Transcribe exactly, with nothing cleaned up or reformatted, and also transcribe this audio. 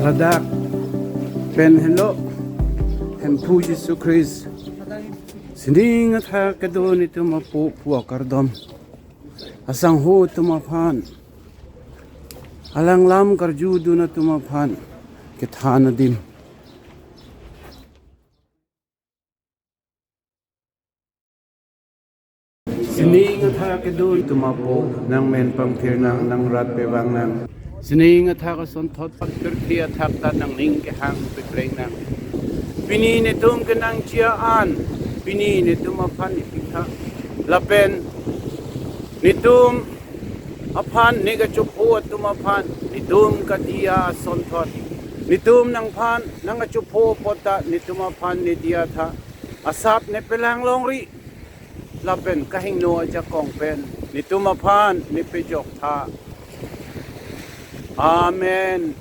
Ladak pen helo Hemphu Jisu Christ sining athak kedo netum apo pu akardom, asangho atum aphan, alanglam karjudun atum aphan kethan adim. Sining athak kedo netum apo, nang men pangthir nang, nang rat pevang nang. Sining athak asonthot pirthe athak ta nangning kehang pepreng nang. Pini netum kenangji an, pini netum aphan ipitha. Lapen netum aphan, ne kachopho atum aphan netum kadiya asonthot, netum nangphan nang kachopho apot ta netum aphan ne diya tha. Asap ne pelang longri, lapen kahingno ajakong pen netum aphan ne pejok tha. Amen.